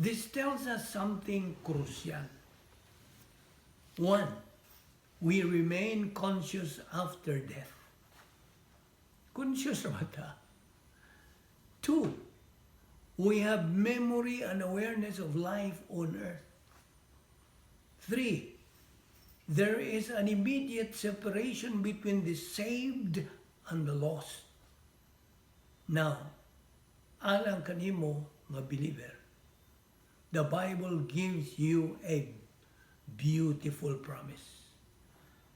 This tells us something crucial. One, we remain conscious after death. Conscious ra ta. Two, we have memory and awareness of life on earth. Three, there is an immediate separation between the saved and the lost. Now, alang kanimo nga believer, the Bible gives you a beautiful promise.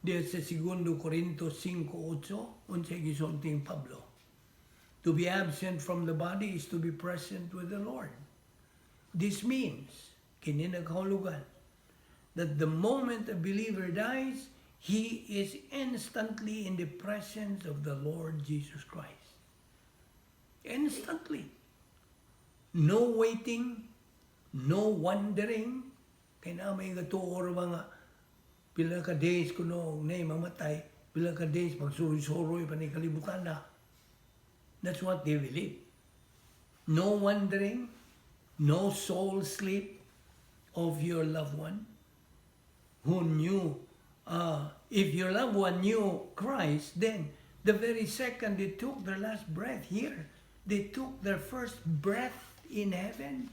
Diya sa 2 Corinto 5:8, unsay gisulti ni Pablo? To be absent from the body is to be present with the Lord. This means, kini nagkahulugan, that the moment a believer dies, he is instantly in the presence of the Lord Jesus Christ. Instantly. No waiting, no wondering. Kay naa may gatuo mga pila ka days kuno na mamatay, pila ka days magsuroy-suroy pa ni kalibutan na. That's what they believe. No wondering, no soul sleep of your loved one who knew, if your loved one knew Christ, then the very second they took their last breath here, they took their first breath in heaven.